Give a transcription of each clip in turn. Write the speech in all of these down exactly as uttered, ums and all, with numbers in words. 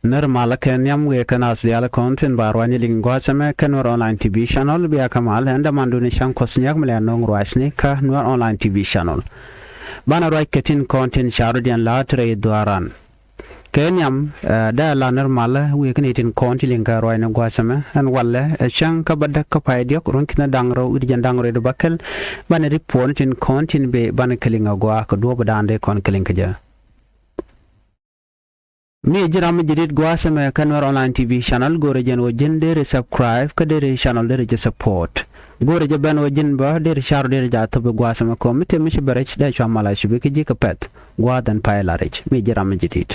Nir malä kɛ nhiam wëë kä naath diaal kɔn tin ba ruac ni liŋ gua̱a̱th ɛmɛ kä Nuer Online T V Channel. Bia kä mal ɛn dämandun i̱ cäŋ Kuɔth Nyak mi lɛ nööŋ ruacni kä Nuer Online T V Channel. Banɛ ruac kɛ tin kɔn tin ca rɔ̱diɛn la̱a̱t rɛy dhuaaran. Kɛ nhiam, eh, dee la nir malä wëë kä ni tin kɔn ti liŋ kä ruacni gua̱a̱th ɛmɛ ɛn walɛ ɛ cäŋ kä bädäk kä pay diɔ̱k ruɔ̱n ki̱n da̱ŋ rɛw wi̱cdɛ jiɛn da̱ŋ rɛw wi̱cdɛ bäkɛl. Banɛ ri puɔ̱n tin kɔn tin bëë banɛ kɛ liŋ agua kɛ duɔ̱ɔ̱p dan dee kɔn kɛ liŋ kä jɛ. Mi ji̱ ram mi ji̱ di̱t gua̱a̱th ɛmɛ kä Nuer Online T V Channel, go̱o̱rɛ jɛn wä ji̱n deri subscribe kä deri channel deri jɛ support. Go̱o̱rɛ jɛ ben wä ji̱n bä deri car deri jɛ athop i̱ gua̱a̱th ɛmɛ kɔ mi te mi ci bɛ rɛc dee cua mal a cupi kä ji̱ kɛ pɛth gua̱a̱th ɛn pay la rɛc mi ji̱ ram mi ji̱ di̱t.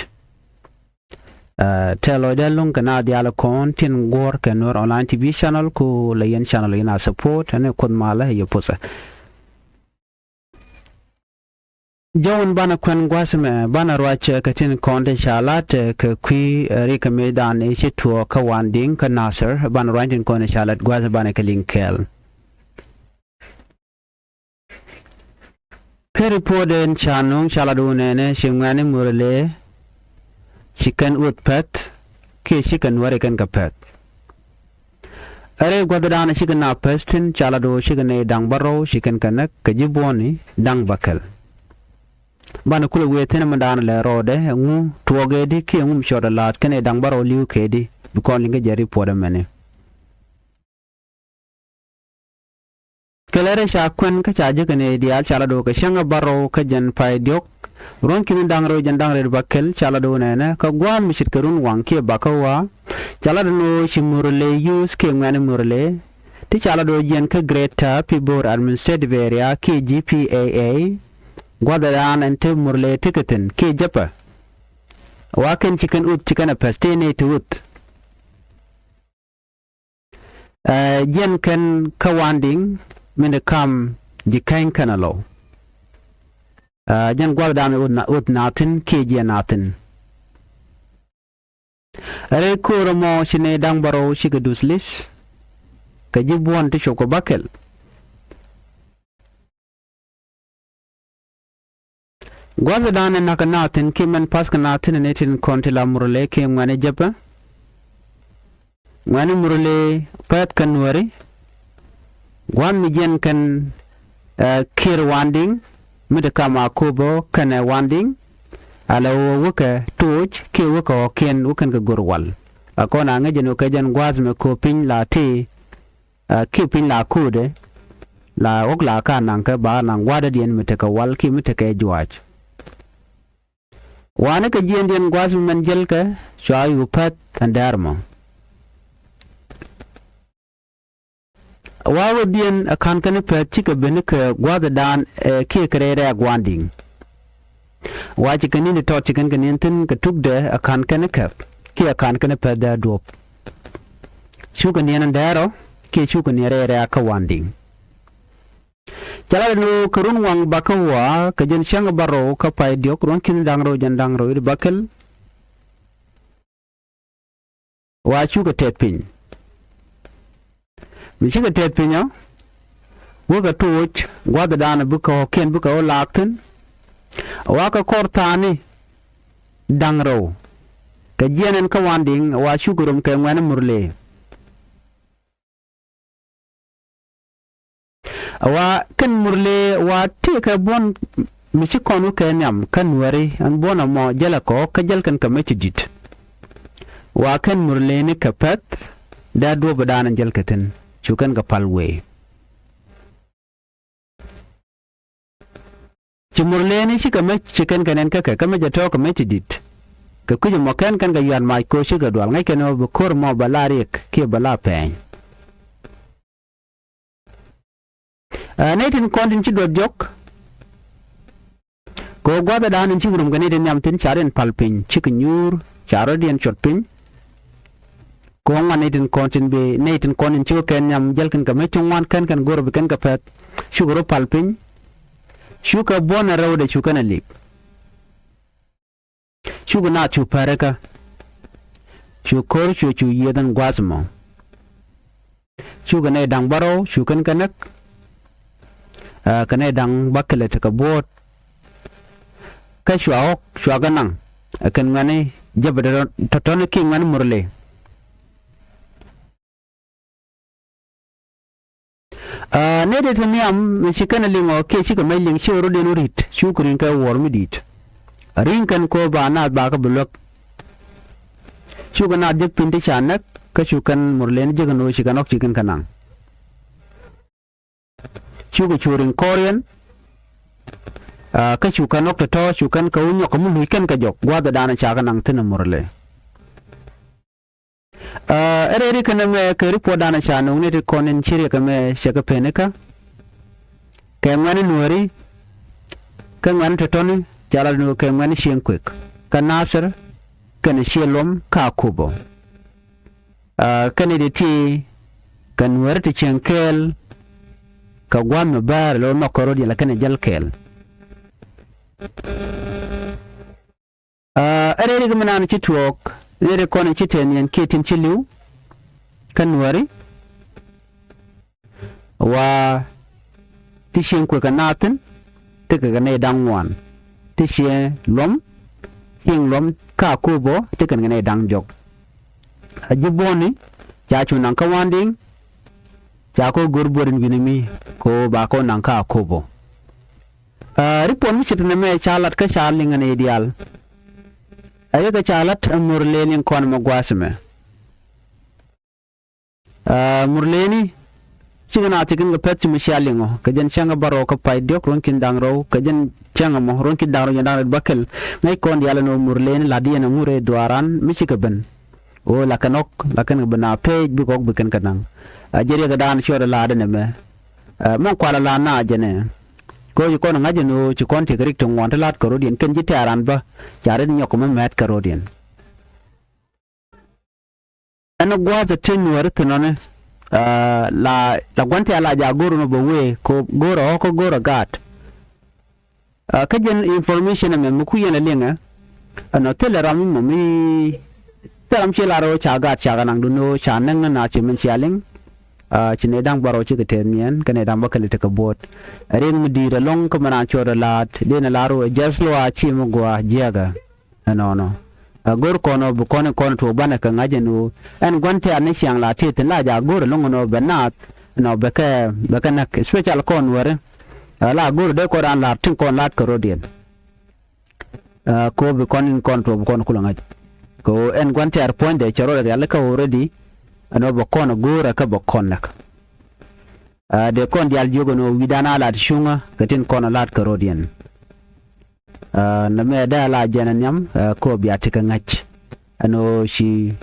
Eh, tɛl lɔcdɛ lo̱ŋ kɛ naath diaal kɔn tin guɔ̱ɔ̱r kɛ Nuer Online T V Channel ku la yɛn channel in a support ɛn ɛ Kuoth malä ɛ yɛ puthɛ. Jɔwän banɛ kuɛn gua̱a̱th ɛmɛ banɛ ruac kɛ tin kɔn ti ca la̱t kɛ kui̱, eh, rik kɛ mëëdan i̱ ci tuɔɔk kä Wandiŋ kä Nasir banɛ ruac tin kɔn ti ca la̱t gua̱a̱th banɛ kɛ liŋ kɛɛl. Kä ripuɔt ɛn ca nuŋ ca lat wun ɛnɛ ci ŋuɛ̈ni Murle ci kɛn uth pɛ̈th kiɛ ci kɛn wääri kɛn kɛ pɛ̈th. Ɛ rɛy gua̱thdan cikɛ na päth thi̱n ca lat ɣöö cikɛ nɛy da̱ŋ bärɔw ci kɛn kɛ näk kɛ ji̱ buɔ̱ni da̱ŋ bäkɛl. Banɛ kulɛ wëë thi̱n ɛmɛ da̱a̱n lɛ rɔɔdɛ ɛŋu tuɔɔk ëëdi kiɛ ɛŋu mi cɔɔdɛ la̱a̱t kɛn nɛy da̱ŋ bärɔw li̱w kɛɛdi bi kɔn liŋ kä jɛ ripuɔt ɛmɛni. Kɛ lɛrɛ ca kuɛn kä ca ji̱ kɛ nɛy diaal ca lat ɣöö kɛ cäŋ ɛ bärɔw kä jɛn pay diɔ̱k ruɔ̱n ki̱ni da̱ŋ rɛw jɛn da̱ŋ rɛw bäkɛl ca lat ɣöö nɛnɛ kɛ gua̱a̱th mi ce̱tkɛ run waŋ kiɛ bakä ɣɔaa. Ca lat ɛn ɣöö ci Murle yuuth kiɛ ŋuɛ̈ni Murle ti ca lat ɣöö jiɛn kä Greater Pibor Administrative Area kiɛ G P A A. Gua̱thɛ raan ɛn te Murle tekɛ thi̱n kiɛ jäpɛ. Wa kɛn ci kɛn uth ci kɛn ɛ päth tëë nɛy ti uth. Ɛ, jiɛn kɛn kä Wandiŋ min ti kam ji̱ käny kɛn ɛ lɔw. Ɛ, jiɛn gua̱thdan uth na, uth na thi̱n kiɛ jiɛn na thi̱n. Rɛy köör ɛmɔ ci nɛy da̱ŋ bärɔw cikɛ duth li̱th kɛ ji̱ buɔ̱n ti cop kɛ bäkɛl. Gua̱thdan ɛ na̱k kɛ na thi̱n kiɛ mɛn pa̱th kɛ na thi̱n ɛ nɛy tin kɔn ti la Murle kiɛ ŋuɛ̈ni jäpɛ. Ŋuɛ̈ni Murle pɛ̈th kɛ nuääri. Gua̱a̱th mi jiɛn kɛn, ɛ, kiɛr Wandiŋ mi ti kam a köpä kɛnɛ Wandiŋ. Ala ɣöö wekɛ tooc kiɛ wekɛ ɣɔ̱kiɛn wekɛn kɛ go̱r wal. A kɔn a ŋäc ɛn ɣöö kɛ jɛn gua̱a̱th mɛ köp piny la ti, ɛ, kiɛ piny la ko̱o̱dɛ la ɣɔ̱k la ka naŋ kɛ ba naŋ gua̱a̱dädiɛn mi tekɛ wal kiɛ mi tekɛ juaac. Wanɛ kɛ jiɛndiɛn gua̱a̱th mi mɛn jälkɛ cua yuk päth ɛn däär mɔ. Wa wädiɛn ɛ ka̱n kɛn päth cikɛ ben kɛ gua̱a̱thdan, ɛ, kiɛ kɛ rɛy rɛ̈ɛ̈k Wandiŋ. Wa ci kɛ ni̱n ti tɔt ci kɛn kɛ ni̱n thi̱n kɛ tukdɛ ɛ ka̱n kɛn kɛ kiɛ ɛ ka̱n kɛn päth däär duɔ̱p. Cukɛ niɛn ɛn däär ɔ kiɛ cukɛ niɛn rɛy rɛ̈ɛ̈k kä Wandiŋ. Ca lat ɛn ɣöö kɛ run waŋ bakä ɣɔaa kɛ jɛn cäŋ bärɔw kä pay diɔ̱k ruɔ̱n ki̱n da̱ŋ rɛw jɛn da̱ŋ rɛw wi̱cdɛ bäkɛl. Wa cukɛ tɛth piny. Mi cikɛ tɛth piny ɔ wekɛ tooc gua̱thdan bikɛ ɣɔ̱kiɛn bikɛ ɣöö laak thi̱n. Wa kɛ kɔr tha̱a̱ni da̱ŋ rɛw kɛ jiɛn ɛn kä Wandiŋ wa cukɛ rom kɛ ŋuɛ̈ni Murle. Wa kɛn Murle wa tëëkɛ buɔ̱n mi ci kɔn wä kɛ nhiam kä nuääri ɛn buɔ̱n ɛmɔ jälɛ kɔ kä jäl kɛn kɛ mec ti di̱t. Wa kɛn Murleni kɛ päth dee duɔ̱ɔ̱pdan ɛn jäl kɛ thi̱n cu kɛn kɛ pal wëë. Ci Murleni cikɛ mec ci kɛn kɛ nɛn kä kɛ kä mec ɛ tɔ̱ kɛ mec ti di̱t. Kɛ kui̱c ɛmɔ kɛn kɛn kɛ yuat mac ko̱ cikɛ dual ŋäc kɛn ɣöö bi ko̱r ɛmɔ bɛ la riɛk kiɛ bɛ la pɛɛny. Ɛ, nɛy tin kɔn tin ci duɔth diɔ̱k. Kɛ ɣöö gua̱thdan in cik rum kɛ nɛy tin nhiam thi̱n ca rɔ̱diɛn pal piny cikɛ nyuur ca rɔ̱diɛn cuɔt piny. Kɛ ɣöö ŋuan nɛy tin kɔn tin bi nɛy tin kɔn tin cikɛ kɛ nhiam jäl kɛn kɛ mec ti ŋuan kɛn kɛn go̱r bi kɛn kɛ pɛ̈th. Cukɛ rɔ pal piny. Cukɛ buɔ̱n ɛ rɛwdɛ cu kɛn ɛ lik. Cukɛ naath cu pärikä. Cu ko̱r cu cu yiëëth ɛn gua̱a̱th ɛmɔ. Cukɛ nɛy da̱ŋ bärɔw cu kɛn kɛ näk. Ɛ, kɛ nɛy da̱ŋ bäkɛl tekɛ buɔ̱ɔ̱t. Kä cua ɣɔ̱k cua kɛ naŋ ɛ kɛn ŋuɛ̈ni Jabɛ tɔ̱tɔ̱ni kiɛ ŋuɛ̈ni Murle. Aa, nɛy ti te nhiam mi ci kɛn ɛ liŋ ɔ kiɛ cikɛ mec liŋ ci rɔ̱diɛn wä ri̱t, cukɛ ri̱ŋ kɛ wuɔ̱ɔ̱r mi di̱i̱t. Ri̱ŋ kɛn kɔ ba naath ba kɛ bi luäk. Cukɛ naath jek piny ti ca näk, kä cu kɛn Murleni jek ɛn ɣöö ci kɛn ɣɔ̱k ci kɛn kɛ naŋ. Cukɛ cu ri̱ŋ kɔɔriɛn, aa, kä cu kɛn ɣɔ̱k tɔ̱tɔ̱, cu kɛn kɛ wä nyɔk kɛ mi luc kɛn kɛ jɔk gua̱a̱th ɛ da̱a̱n ca kɛ naŋ thi̱n ɛ Murle. Aa, ɛ rɛy ri kɛn ɛmɛ kɛ ripuɔt da̱a̱n ca no̱o̱ŋ ni ti kɔn in ci riɛk ɛmɛ cɛ kɛ pen ikä. Kɛ ŋuɛ̈ni Nuääri, kɛ ŋuɛ̈ni tɔ̱tɔ̱ni, ca lat ni kɛ ŋuɛ̈ni Cieŋ Kuek, kɛ Nathir, kɛnɛ Ciɛ Luɔ̱m, kä Akobo. Aa, kɛn i̱ ti ti kɛ Nuääri ti cieŋ kɛɛl, kɛ gua̱a̱th mi bäär lo̱ nhɔk kɛ rɔ̱diɛn la kɛnɛ jäl kɛɛl. Aa, ɛ rɛy ri kɛ mi naan ci tuɔɔk, ni ri kɔn ci tɛth niɛn kiɛ tin ci li̱w, kä Nuääri. Wa ti Cieŋ Kuek kɛ naath thi̱n, tekɛ kɛ nɛy da̱ŋ ŋuan. Ti Ciɛ Luɔ̱m, Cieŋ Luɔ̱m kä Akobo, tekɛ kɛ nɛy da̱ŋ diɔ̱k. A ji̱ buɔ̱ni, ca cu naŋ kä Wandiŋ, ca kɔ go̱r buɔ̱t in wi̱ni mi, kɔ ba kɔ naŋ kä Akobo. Aa, ripuɔt mi ce̱t nɛmɛ ca lat kä ca liŋ ɛn i̱ diaal. A yekɛ ca lat ɛ Murleni kɔn mɛ gua̱a̱th ɛmɛ. Aa, Murleni, cikɛ naath ti kɛn kɛ pɛ̈th ci mi cia liŋ ɔ, kɛ jɛn cäŋ kä bärɔw kä pay diɔ̱k ruɔ̱n ki̱n da̱ŋ rɛw, kɛ jɛn cäŋ ɛmɔ ruɔ̱n ki̱n da̱ŋ rɛw jɛn da̱ŋ rɛw bäkɛl. Ŋäc kɔn diaal ɛn ɣöö Murleni la̱tdiɛn ɛ ŋut rɛy dhuaaran mi cikɛ ben. Ɣöö la kɛn ɣɔ̱k, la kɛn kɛ bi naath pɛc bikɛ ɣɔ̱k bi kɛn kɛ naŋ. Aa, jɛ riɛk ɛ da̱a̱n ciɔt ɛ la̱a̱t ɛn ɛmɛ. Aa, mɛn kual ɛ la̱a̱t naath jɛn ɛ. Kɛ ɣöö ci kɔn ɛ ŋa̱c ɛn ɣöö ci kɔn tekɛ rik ti ŋuan ti la̱a̱t kɛ rɔ̱diɛn, kɛn ji̱ tɛ̈r ran bä, ca rit nyɔk kɛ mi mɛ̈t kɛ rɔ̱diɛn. Ɛn gua̱a̱th ɛ ti Nuääri thi̱n ɔni, aa, la, la gua̱n tɛ̈r la jaak go̱o̱r ɛn ɣöö bɛ wee, kɛ ɣöö go̱o̱r ɛ ɣɔ̱k kä go̱o̱r ɛ gaat. Aa, kä jɛn information ɛmɛ mi kui̱ yɛn ɛ liŋɛ, ɛnɔ thilɛ ram mi mɔ mi, thilɛ ram ci lar ɣöö ca gaat ca kɛ naŋ duundɛ ɣöö ca näk ni naath ci min cia liŋ. Aa, ci nɛy da̱ŋ bärɔw cikɛ tɛth niɛn, kä nɛy da̱ŋ bäkɛl tekɛ buɔ̱ɔ̱t. Ɛ riɛk mi di̱i̱t ɛlɔ̱ŋ kä mi naan cuɔt ɛ la̱a̱t, dee ni lar ɣöö ɛ jiäth luaak ci mi gɔaa jiääkä. Ɛnɔnɔ. Ɛ go̱r kɔn ɔ bi kɔn in kɔn tuɔɔk banɛ kɛ ŋa̱c ɛn ɣöö ɛn gua̱n tɛ̈r ni ciaŋ la tëë thi̱n la jaak go̱r ɛlɔ̱ŋ ɛn ɣöö bɛ naath, ɛnɔ bɛ kɛ, bɛ kɛ näk, especial kɔn Nuääri. Ɛ la go̱r dee kɔn raan la̱a̱t tin kɔn la̱a̱t kɛ rɔ̱diɛn. Ɛ kɛ ɣöö bi kɔn in kɔn tuɔɔk bi kɔn kulɛ ŋa̱c. Kɛ ɣöö ɛn gua̱n tɛ̈r puɔ̱nydɛ cɛ rɔɔdɛ rialikä already. Ɛn ɣöö bɛ kɔn ɛ go̱o̱rä kä bɛ kɔn näk. Aa, dee kɔn diaal jiök ɛn ɣöö wi̱dan a la̱t cuŋä kɛ tin kɔn a la̱t kɛ rɔ̱diɛn. Aa, nɛmɛ dee a la jɛn ɛ nhiam, aa, kɛ ɣöö bia tekɛ ŋäc. Ɛn ɣöö ci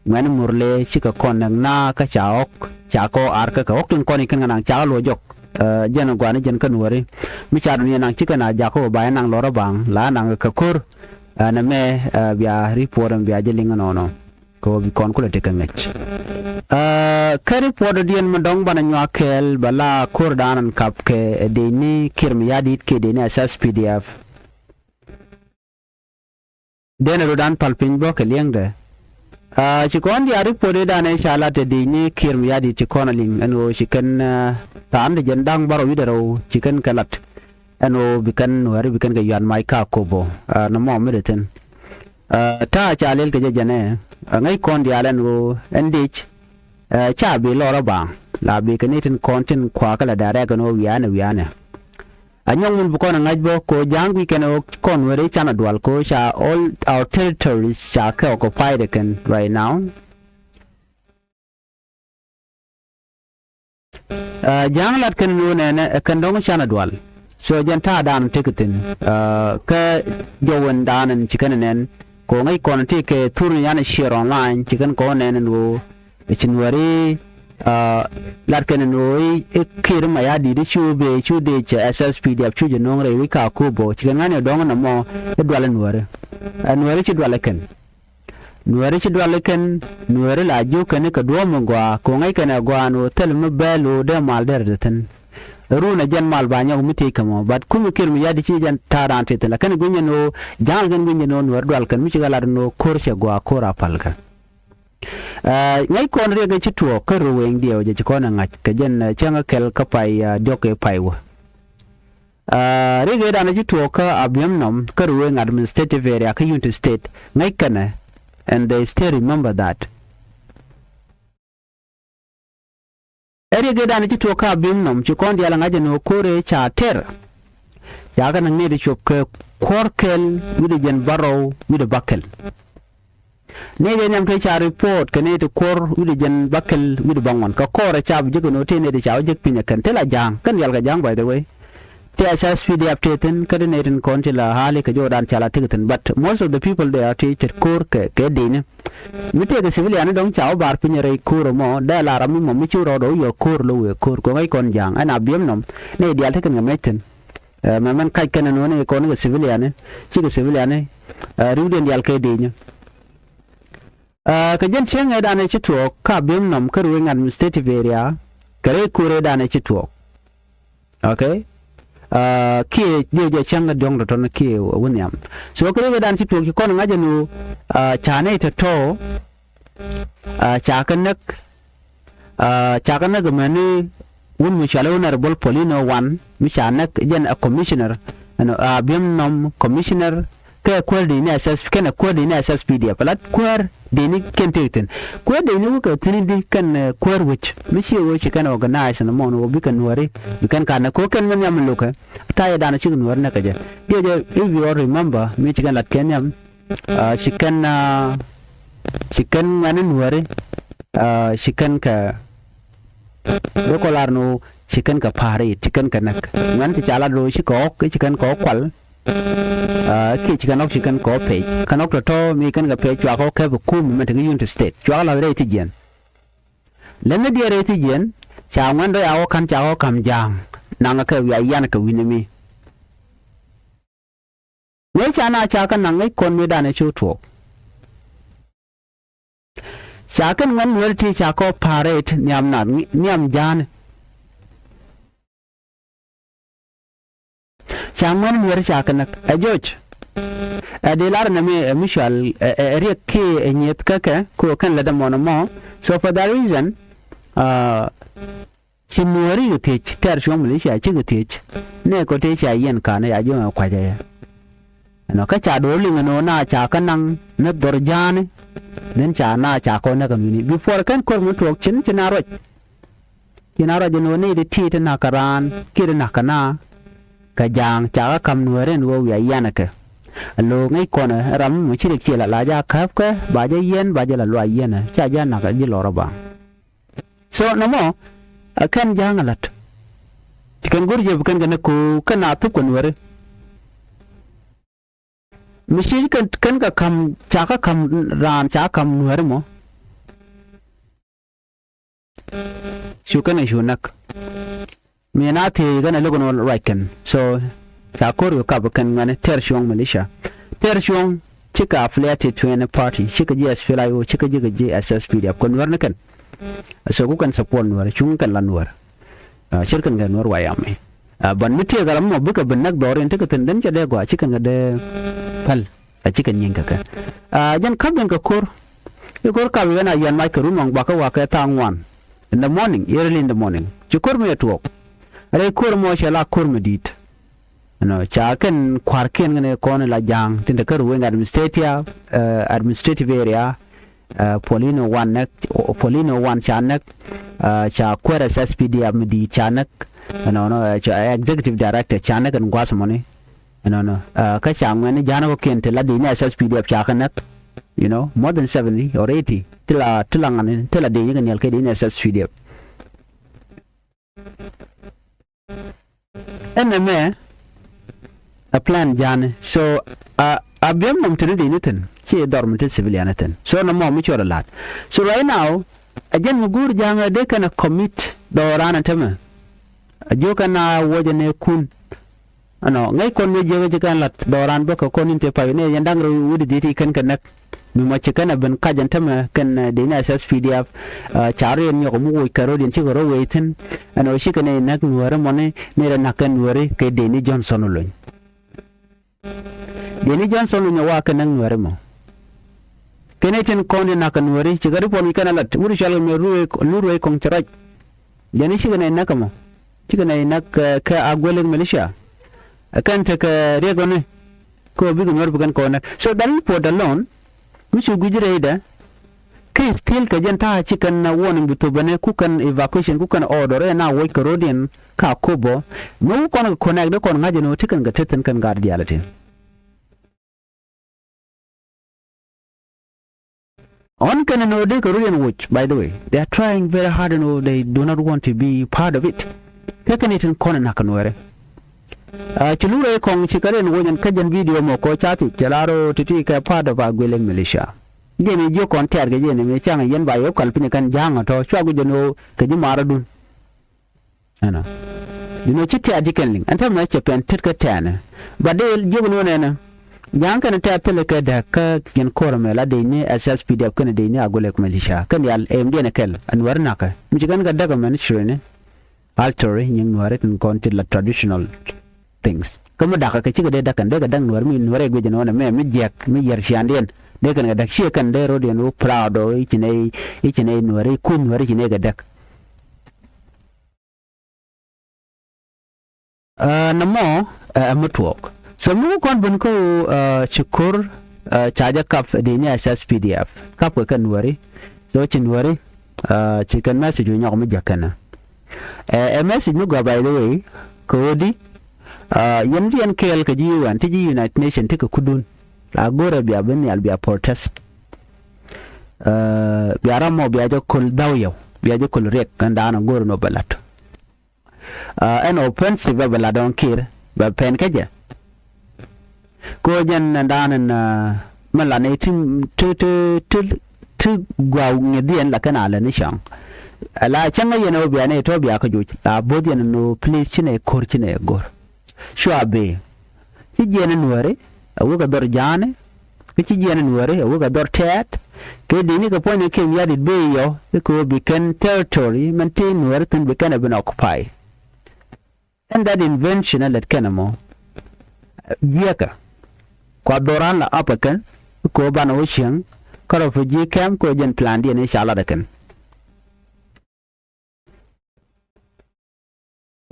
ŋuɛ̈ni Murle cikɛ kɔn näk naath kä ca ɣɔ̱k, ca kɔ ar kä kɛ ɣɔ̱k tin kɔn i̱ kɛn kɛ naŋ ca kɛ luɔ̱c jɔk. Aa, jɛn ɛ gua̱a̱ni jɛn kä Nuääri. Mi ca dun yɛn naŋ cikɛ na jakä ɣöö ba yɛn naŋ lɔr ɛ baŋ, la naŋ kɛ ko̱r. Aa, nɛmɛ, aa, bia ripuɔt ɛn bia jɛ liŋ ɛnɔnɔ. Kɛ ɣöö bi kɔn kulɛ tekɛ ŋäc. Aa, kä ripuɔt dɔ̱diɛn mi dɔ̱ŋ banɛ nyuak kɛɛl bɛ la ko̱r da̱a̱n ɛn kap kɛ dec ni Kiir Mayardit kiɛ dec ni S S P D F. Dee ni rɔ̱dan pal piny bä kɛ liɛŋdɛ. Aa, ci kɔn diaal ripuɔt ëëdan ëë ca lat ɛ dec ni Kiir Mayardit ci kɔn a liŋ ɛn ɣöö ci kɛn, aa, tha̱a̱ŋ ti jɛn da̱ŋ bärɔw wi̱cdɛ rɛw ci kɛn kɛ lat. Ɛn ɣöö bi kɛn Nuääri bi kɛn kɛ yuat mac kä Akobo. Aa, nɔmɔ mi dee thi̱n. Aa, ta̱a̱ ca lɛl kɛ jɛ jɛn ɛ, aa, ŋäc kɔn diaal ɛn ɣöö ɛn dec, aa, ca bi lɔr ɛ baŋ, la bi kɛ ni tin kɔn tin kuakä la da̱rɛk ɛn ɣöö wianɛ wianɛ. A nyɔk min bi kɔn ɛ ŋa̱c bä kɛ ɣöö ja̱a̱ŋ guic kɛn ɛ ɣöö kɔn Nuääri canɛ dual kɛ ɣöö ca all our territories ca kɛ occupied kɛn right now. Aa, ja̱a̱ŋ lat kɛn ni ɣöö nɛnɛ ɛ kɛn dɔ̱ŋ canɛ dual. So jɛn ta̱a̱ da̱a̱n tekɛ thi̱n. Aa, kä jɔwɛn da̱a̱n ɛn ci kɛn ɛ nɛn. Kɛ ɣöö ŋäc kɔn ti kɛ thur ni yan ɛ share online ci kɛn kɔn nɛn ɛn ɣöö ɛ ci Nuääri, aa, lat kɛn ɛn ɣöö i̱ Kiir Mayardit i̱ cu bëë cu dec S S P D F cu jɛ no̱o̱ŋ rɛy wec kä Akobo ci kɛn ŋa̱n ɛ dɔ̱ŋ ɛn ɛmɔ i̱ dual ɛ Nuääri. Ɛ Nuääri ci dual ɛ kɛn. Nuääri ci dual i̱ kɛn, Nuääri la jiök kɛn i̱ kɛ duɔ̱ɔ̱p mi gɔaa, kɛ ɣöö ŋäc kɛn ɛ gɔaa ɛn ɣöö thil mi bɛl ɣöö dee mal dee rɛ te thi̱n. Run ɛ jɛn mal ba nyɔk mi thiec kɛ mɔ, but kum i̱ Kiir Mayardit ci jɛn ta̱a̱ raan te thi̱n. La kɛn i̱ gui̱ny ɛn ɣöö, ja̱a̱ŋ kɛn gui̱ny ɛn ɣöö Nuääri dual kɛn mi ci kɛ lat ɛn ɣöö ko̱r cɛ gɔaa, ko̱r a pal kɛ. Aa, ŋäc kɔn riɛk ɛ ci tuɔɔk kä ruëëŋ diɛw jɛ ci kɔn ɛ ŋa̱c, kɛ jɛn, aa, cäŋ ɛ kɛl kä pay, aa, diɔ̱k ɛ pay wä. Ɛ, riɛk ëëdan ci tuɔɔk kä Abiemnɔm kä Ruweng Administrative Area kä Unity State ŋäc kɛnɛ, and they still remember that. Ɛ riɛk ëëdan ci tuɔɔk kä Abiemnɔm ci kɔn diaal ɛ ŋa̱c ɛn ɣöö ko̱r ëë ca tɛr. Ca kɛ näk nɛy ti cuɔp kɛ kuäär kɛl wi̱cdɛ jiɛn bärɔw wi̱cdɛ bäkɛl. Nɛy ti nhiam tëë ca report kɛ nɛy ti kuäär wi̱cdɛ jiɛn bäkɛl wi̱cdɛ bäŋuan. Kɛ kɔrɛ ca bi jek ɛn ɣöö tëë nɛy ti ca wä jek piny ɛ kɛn, tëë la Ja̱a̱ŋ, kɛn diaal kɛ Ja̱a̱ŋ, by the way. Tëë S S P D F tëë thi̱n, kä tëë nɛy tin kɔn ti la ha̱a̱li kɛ jɔwdan ca la tëk thi̱n. But most of the people there tëë ce̱t ko̱r kɛ, kɛ Di̱i̱ni. Mi tëëkɛ civilian ni dɔ̱ŋ ca wä bar piny rɛy ko̱r ɛmɔ, dee la ram mi mɔ mi ci rɔɔdɛ wä yɔ̱ɔ̱k ko̱r, lo̱ wëë ko̱r, kɛ ŋäc kɔn Ja̱a̱ŋ. Ɛn Abiemnɔm nɛy diaal te kɛn kɛ mɛc thi̱n. Ɛ, mɛmɛn kac kɛn ɛn ɣöö nɛy kɔn kɛ civilian ni, cikɛ civilian ni, ɛ, ri̱wdiɛn diaal kɛ Di̱i̱ni. Ɛ, kɛ jɛn cäŋ ëëdan ëë ci tuɔɔk kä Abiemnɔm kä Ruweng Administrative Area, kɛ rɛy ko̱r ëëdan ëë ci tuɔɔk. Okay? Ɛ, kiɛ jɛ, jɛ cäŋ kɛ diɔ̱ŋ tɔ̱tɔ̱ ni kiɛ wä nhiam. So kɛ riɛk ëëdan ci tuɔɔk ci kɔn ŋa̱c ɛn ɣöö, ɛ, ca nɛy tɔ̱tɔ̱, ɛ, ca kɛ näk, ɛ, ca kɛ näk amäni wut mi cɔal i̱ Honorable Paulino Wan, mi ca näk jɛn ɛ commissioner, ɛn, ɛ, Abiemnɔm commissioner, kɛ kuäär Di̱i̱ni S S P, kɛnɛ kuäär Di̱i̱ni S S P D F, ala kuäär Di̱i̱ni kɛn tëë thi̱n. Kuäär Di̱i̱ni wä kɛ thi̱n i̱di kɛn, ɛ, kuäär wec mi ciɛ wä ci kɛn organize ɛn mɔn wä bikɛ Nuääri, bi kɛn ka näk kɛ ɣöö kɛn mi nhiam mi lo̱kɛ. Ta̱yɛ dan cikɛ Nuääri näk kɛ jɛ. Diɛ jɛ, if you all remember, mi ci kɛn lat kɛ nhiam, ɛ, ci kɛn, ɛ, ci kɛn ŋuɛ̈ni Nuääri, ɛ, ci kɛn kɛ, dee kɔ lar ni ɣöö ci kɛn kɛ pa̱a̱r i̱ ci kɛn kɛ näk. Ŋuɛ̈ni ti ca lat ɣöö ci kɛ ɣɔ̱k, ci kɛn kɛ ɣɔ̱k kual, ɛ, kiɛ ci kɛn ɣɔ̱k, ci kɛn kɛ ɣɔ̱k pec. Kɛn ɣɔ̱k tɔ̱tɔ̱ mi kɛn kɛ pec cua kɛ ɣɔ̱k kɛp ɛ kum mɛn te kä Unity State. Cua kɛ la̱th rɛy thi̱jiɛn. Lɛn ni diɛɛr rɛy thi̱jiɛn, ca ŋuɛ̈ni dɔ̱ ca ɣɔ̱k ka̱n ca ɣɔ̱k ka̱m Ja̱a̱ŋ. Naŋ kɛ wiaa yian kɛ wi̱ni mi. Ŋäc ca na ca kä naŋ ŋäc kɔn mëëdan ëë ci tuɔɔk. Ca kɛn ŋuɛ̈ni Nuääri ti ca kɛ operate nhiam nath, nhiam Ja̱a̱ni. Ca ŋuɛ̈ni Nuääri ca kɛ näk. Ɛ jɔc. Ɛ dee lar nɛmɛ ɛ mi cɔal ɛ, ɛ, ɛ riɛk kiɛ ɛ nyieth kä kɛ, kɛ ɣöö kɛn lät ɛmɔn ɛmɔ. So for that reason, ɛ, ci Nuääri kɛ thiec, tɛɛr cuɔ̱ŋ militia cikɛ thiec. Nɛ kɔ tëë ca yiɛn ka̱n ɛ ya jiɔ̱ɔ̱ŋ ɛ kua̱c ɛ yɛ. Ɛnɔ kä ca do̱r liŋ ɛn ɣöö na ca kä naŋ ni dhɔr Ja̱a̱ni. Then ca na ca kɔn näk ɛmini. Before kɛn ko̱r mi tuɔɔk ci ni, ci na ruac. Ci na ruac ɛn ɣöö nɛy ti ti ti na̱k kä raan kiɛ ti na̱k kä na. Kä Ja̱a̱ŋ ca kä ka̱m Nuääri ɛn ɣöö wiaa yian ɛ kɛ. Ɛ lo̱o̱ ŋäc kɔn ɛ ram mi ci riɛk ciɛ la, la jɛ a käp kɛ, ba jɛ yiɛn, ba jɛ la luaac yiɛn ɛ. Ca jɛ a na̱k ɛ ji̱ lɔr ɛ ba. So nɔmɔ, ɛ kɛn Ja̱a̱ŋ ɛ la̱t. Ti kɛn go̱r jɛ bi kɛn kɛ näk ko̱o̱k kɛn a thup kɛ Nuääri. Mi ci kɛn, kɛn kɛ ka̱m, ca kä ka̱m raan, ca ka̱m Nuääri mɔ. Cu kɛn ɛ cu näk. Mi na thiec kɛn ɛ lo̱k ɛn ɣöö ruac kɛn. So ca ko̱r kɛ kap kɛn ŋuɛ̈ni tɛɛr cuɔ̱ŋ militia. Tɛɛr cuɔ̱ŋ cikɛ affiliated to any party, cikɛ ji̱ S P L A I O, cikɛ ji̱ kɛ ji̱ S S P D F, kɛ Nuäär ni kɛn. So ku kɛn support Nuäär, cuŋ kɛn la Nuäär. Ɛ, ce̱tkɛn kɛ Nuäär White Army. Ɛ, but mi tëëkɛ ram mɔ bikɛ bi näk dhɔriɛn tekɛ thi̱n, then cɛ dee gɔaa, cikɛn kɛ dee päl. Ɛ, cikɛn nyieny kɛ kɛ. Ɛ, jɛn ka̱p jɛn kɛ ko̱r. I̱ ko̱r kap i̱ ɣän a yɛn mac kɛ run waŋ bakɛ wakɛ thaak ŋuan in the morning, early in the morning. Ci ko̱r mi ɛ tuɔɔk. Rɛy ko̱r mɔ cɛ la ko̱r mi di̱i̱t. Ɛnɔ, ca kɛn kua̱rkiɛn kɛn kɔn la Ja̱a̱ŋ tin te kä Ruweng Administrative, ɛ, Administrative Area, ɛ, Paulino Wan näk, Paulino Wan ca näk, ɛ, ca kuäär S S P D F mi di̱i̱t ca näk, ɛnɔnɔ, ɛ, ca executive director ca näk ɛn gua̱a̱th mɔni, ɛnɔnɔ, ɛ, kä ca ŋuɛ̈ni Ja̱a̱ŋ kɔ̱kiɛn ti la di̱i̱t ni S S P D F ca kɛ näk, you know, more than seventy or eighty, ti la, ti la ŋa̱ni, ti la di̱i̱t ni kɛ niɛl kɛ di̱i̱t ni S S P D F. Ɛn ɛmɛ ɛ plan Ja̱a̱ŋ. So, a, Abiemnɔm teni di̱i̱t ni thi̱n, ci dhɔr mi te civilian ni thi̱n. So, nɔmɔ mi cuɔl ɛ la̱t. So, right now, ɛ jɛn mi go̱o̱r Ja̱a̱ŋ ɛ dee kɛn ɛ commit dhɔran ɛ tämɛ. Ɛ jiök kɛn a wuɔcɛ nɛ kun. Ɛnɔ, ŋäc kɔn mi jiäk ci kɛn la̱t dhɔran bä kɛ kɔn in te pay ni yɛn da̱ŋ rɛw wi̱cdɛ dhi̱i̱t i̱ kɛn kɛ näk. Mi mɔ ci kɛn ɛ ben kac ɛn tämɛ kɛn, ɛ, dee ni S S P D F, ɛ, ca rɔ yɛn nyɔk mi woc kɛ ro̱diɛn cikɛ rɔ wee thi̱n. Ɛnɔ, cikɛ ni näk Nuääri mɔni, ni rɛ na̱k kɛn Nuääri kɛ dee ni Johnson Olony. Dee ni Johnson Olony ɛ wa kɛ näk Nuääri mɔ. Kɛn i̱ tin kɔn di na̱k kɛ Nuääri, cikɛ ri puɔn wi̱c kɛn ɛ la̱t, wut cɔal kɛ mi Lurwei, Lurwei Kɔŋ Cɛ Rɔc. Jɛn i̱ cikɛ nɛy näk ɛmɔ. Cikɛ nɛy näk, ɛ, kɛ Agwelek militia. Ɛ kɛn tekɛ riɛk ɣɔni. Kɛ ɣöö bikɛ Nuäär bi kɛn kɔn näk. So that report alone, mi cu gui̱c rɛydɛ, kɛ still kɛ jɛn ta̱a̱ ci kɛn warning bi thop bäni, ku kɛn evacuation, ku kɛn order, ɛn a wuɔc kɛ ro̱diɛn ka Akobo. Mi ku kɔn kɛ connect, dee kɔn ŋa̱c ɛn ɣöö ti kɛn kɛ te thi̱n kɛn gaat diaal ɛ tin. Ɣän kɛn ɛn ɣöö dee kɛ ro̱diɛn wuc, by the way. They are trying very hard ɛn ɣöö they do not want to be part of it. Kɛ kɛn i̱ tin kɔn ɛ na̱k kɛ Nuäärɛ. Ah, ci lurɛ kɔŋ ci kɛ riɛn wuc ɛn kä jɛn video mɔ kɔ ca thiec, cɛ lar ɣöö ti̱ti̱ kɛ part of Aguelek militia. Jɛn i̱ jiök kɔn tɛ̈r kɛ jɛn ɛmɛ ca̱ŋ yɛn ba yɛ wä kal piny kɛn ja̱a̱ŋ ɛ tɔ̱, cua guic ɛn ɣöö kɛ ji̱ marädun. Ɛnɔ. Duundɛ ci tɛ̈t ji̱ kɛn liŋ. Ɛn täämɛ cɛ pɛn tet kä tɛ̈nɛ. But dee jiök ni wä nɛnɛ. Ja̱a̱ŋ kɛn tɛ̈t thilɛ kɛ däk kä jɛn ko̱r ɛmɛ la dec ni S S P D F kɛnɛ dec ni Aguelek militia. Kɛn diaal ɛmdiɛn ɛ kɛl. Ɛ Nuäärɛ na̱kɛ. Mi ci kɛn kɛ däk ɛmɛn curinɛ. Altori nyiŋ Nuäärɛ tin kɔn ti la traditional things. Kä mi da̱kä kɛ cikɛ dee däk kɛn dee kɛ däk Nuäärɛ mi Nuäärɛ guic ɛn ɣän ɛmɛ mi jiɛk mi yɛr ciaŋdiɛn. Dee kɛn kɛ däk ciɛ kɛn dee ro̱diɛn wä proud ɔ i̱ ci nɛy i̱ ci nɛy Nuäärɛ i̱ kui̱ Nuäärɛ ci nɛy kɛ däk. Ɛ, nɔmɔ, ɛ, ɛ mi tuɔɔk. So mi ku kɔn ben kä ɣöö, ɛ, ci ko̱r, ɛ, ca jɛ kap dec ni S S P D F. Kap kɛ kɛ Nuäärɛ. So ci Nuäärɛ, ɛ, ci kɛn message wä nyɔk mi jɛ kɛnɛ. Ɛ, ɛ message mi gɔaa, by the way, kɛ ɣöö di, ɛ, yɛn ti yɛn kɛɛl kɛ ji̱ U N, ti ji̱ United Nations, ti kɛ kudun. La go̱rɛ bia bi nhial bia protest. Ɛ, bia ram mɔ bia jɛ köl dhau yɛw, bia jɛ köl riɛk, ɛn daanɔ go̱rɛ nɔ bɛ la̱t. Ɛ, ɛn offensive bɛ lat dɔ̱ŋ Kiir bɛ pɛn kä jɛ. Kɛ ɣöö jɛn ɛn da̱a̱n ɛn, ɛ, mɛ lat ni ti, ti, ti, ti, ti gua̱a̱k ŋi̱dhiɛn la kɛn a lɛ ni cäŋ. Ɛ la cäŋ ɛ yɛn ɛ ɣöö bia ni tɔ̱ bia kä joc la bo̱th yɛn ɛn ɣöö please ci nɛ ko̱r ci nɛ go̱r. Cua bee. Ci jiɛɛn ɛ Nuäärɛ, a wek a dhɔr Ja̱a̱ŋni, kä ci jiɛɛn ɛ Nuäärɛ, a wek a dhɔr Tɛ̈t, kɛ dini kɛ puɔ̱ny ni Kiir Mayardit bee yɔ, i̱ kɛ ɣöö bi kɛn territory mɛn ti Nuäärɛ thi̱n bi kɛn ɛ ben occupy. And that invention ɛ lät kɛn ɛmɔ, jiɛkɛ. Kua dhɔran la up ɛ kɛn, i̱ kɛ ɣöö banɛ wä cieŋ, kä refugee camp kɛ ɣöö jɛn plan diɛn i̱ ca lat ɛ kɛn.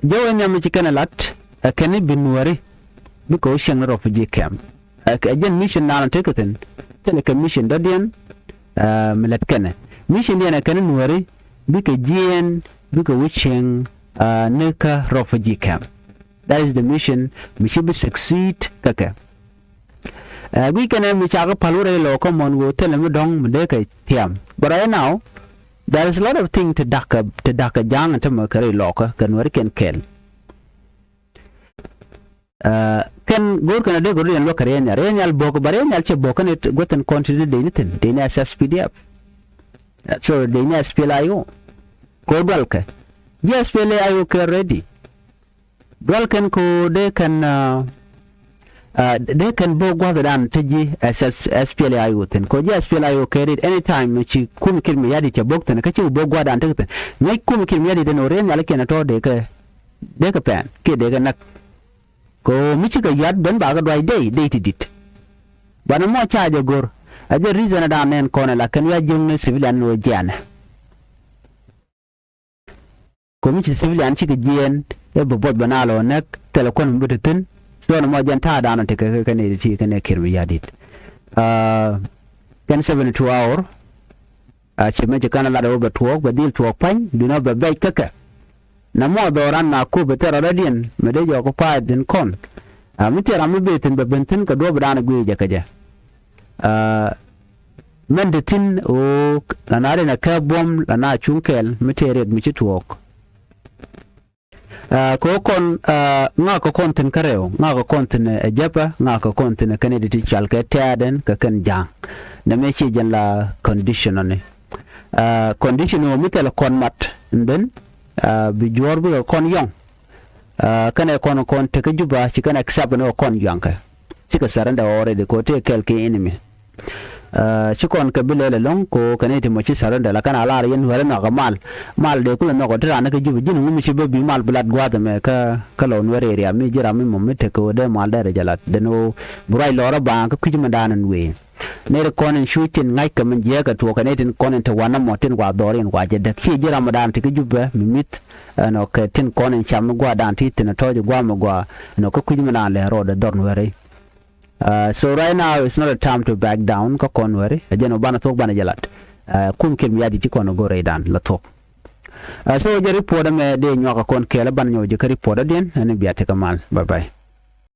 Jɛ wee nhiam mi ci kɛn ɛ lat, ɛ kɛn i̱ bi Nuäärɛ, bikɛ wä cieŋ ni refugee camp. Ɛ, ɛ jɛn mission naan ɔ tekɛ thi̱n, thilɛ kɛ mission dɔ̱diɛn, ɛ, mi lät kɛnɛ. Mission diɛn ɛ kɛn i̱ Nuäärɛ, bikɛ jiɛɛn, bikɛ wä cieŋ, ɛ, ni kä refugee camp. That is the mission, mi ci bi succeed kä kɛ. Ɛ, guic kɛnɛ mi cakɛ päl wä rɛy lɔɔk kä mɔn ɣöö thilɛ mi dɔ̱ŋ mi dee kɛ thiam. But right now, there is a lot of thing ti da̱k kɛ, ti da̱k kɛ Ja̱a̱ŋ ɛn tämɛ kɛ rɛy lɔɔkä kɛ Nuäärikiɛn kɛɛl. Ɛ, kɛn go̱o̱r kɛn a dee go̱o̱r yɛn luäk kɛ Riɛk Nhial. Riɛk Nhial bo̱o̱k, but Riɛk Nhial cɛ bo̱o̱k kɛn gua̱th in kɔn ti dee dec ni thi̱n, dec ni S S P D F. Ɛ, sorry, dec ni S P L A I O. Kɛ ɣöö dual kɛ. Ji̱ S P L A I O kɛ ready. Dual kɛn kɛ ɣöö dee kɛn, ah, ah, dee kɛn bo̱o̱k gua̱thdan ti ji̱ S S, S P L A I O thi̱n. Kɛ ɣöö ji̱ S P L A I O kɛ rit anytime mi ci kum Kiir Mayardit cɛ bo̱o̱k thi̱n, kä cikɛ bo̱o̱k gua̱thdan tekɛ thi̱n. Ŋäc kum Kiir Mayardit ɛn ɣöö Riɛk Nhial kiɛn ɛ tɔ̱ dee kɛ, dee kɛ pɛn, kiɛ dee kɛ näk. Kɛ ɣöö mi cikɛ yuat ben bakɛ duac dey, dey ti di̱t. Banɛ mɔ ca jɛ go̱r. A jɛ reason ɛ da̱a̱n nɛn kɔn ɛ la kɛn wi̱i̱ a jiäkni civilian ni ɣöö jiɛɛnɛ. Kɛ mi ci civilian cikɛ jiɛɛn, ɛ bi buɔth bɛ naalɛ ɣöö näk, thilɛ kuän mi bi te thi̱n. So nɔmɔ jɛn ta̱a̱ da̱a̱n ɔ tekɛ kɛ kɛn ɛ ti kɛn ɛ Kiir Mayardit. Ah, kɛn seventy two hour. A ci mɛ ci kɛn ɛ lat ɛ wä bɛ tuɔɔk, bɛ dhil tuɔɔk pa̱ny, duundɛ bɛ bɛc kä kɛ. Nɔmɔ dhɔran na kup ɛ thil rɔ̱dädiɛn, mi dee jɔk kä pa̱a̱th in kɔn. A mi tëë ram mi bee thi̱n bɛ ben thi̱n kɛ duɔ̱ɔ̱p da̱a̱n ɛ guic jɛ kɛ jɛ. Ah, mɛn te thi̱n ɣöö la na rin ɛ kɛ buɔ̱m la na cuŋ kɛɛl mi tëë riɛk mi ci tuɔɔk. Ah, kɛ ɣöö kɔn, ah, ŋa̱k kɛ kɔn thi̱n kä rɛw, ŋa̱k kɛ kɔn thi̱n ɛ jäpä, ŋa̱k kɛ kɔn thi̱n ɛ kɛn i̱ ti cɔal kɛ tɛ̈ɛ̈t ɛn kɛ kɛn Ja̱a̱ŋ. Nɛmɛ ci jɛn la condition ɔni. Ah, condition ɔ mi thilɛ kɔn mat, and then, ah, bi juɔ̱ɔ̱r bikɛ kɔn yɔ̱ŋ. Ah, kɛnɛ kɔn, kɔn tekä Juba ci kɛn accept ni kɔn juaŋkɛ. Cikɛ surrender already kɛ ɣöö tëë kɛɛl kɛ enemy. Ci kɔn kɛ bi lɛl ɛlɔ̱ŋ ko kɛn i̱ ti mɔ ci surrender la kɛn a lar yɛn Nuɛri nhɔakɛ mal. Mal dee kulɛ nhɔk ɔ ti raan ni kä Jubɛ ji̱n ŋu mi ci bä bi mal bi lat gua̱a̱th ɛmɛ kä kä lɔ Nuɛri area mi ji̱ ram mi mɔ mi tekɛ ɣöö dee mal dee rɛc a lat den ɣöö bi ruac lɔɔr a baaŋ kä kui̱c mɛndan ɛn wëë. Nɛy ti kɔn in cu tin ŋa̱ckɛ min jiääkɛ tuɔɔkɛ nɛy tin kɔn in te wanɛ mɔ tin kua dhɔr in kua jɛ däk ci ji̱ ram mɛndan ti kä Jubɛ mi mi̱th. Ɛnɔ kɛ tin kɔn in cam mi gua̱a̱dan ti thin ɛ tɔ̱ɔ̱c gua̱a̱ mi gua̱a̱ ɛnɔ kä kui̱c mɛndan lɛ rɔɔdɛ dhɔr Nuɛri. So right now it's not a time to back down kä kɔn Nuɛri. Ɛ jɛn ɔ banɛ thuɔ̱k banɛ jɛ lat. Kum kiɛl mi ya̱ ji̱ ci kɔn ɛ go̱r rɛydan la thuɔ̱k. So jɛ report ɛmɛ dee nyuak ɛ kɔn kɛɛl ɛ banɛ nyɔk jɛ kä report ɛ diɛn ɛn bia tekɛ mal. Bye bye.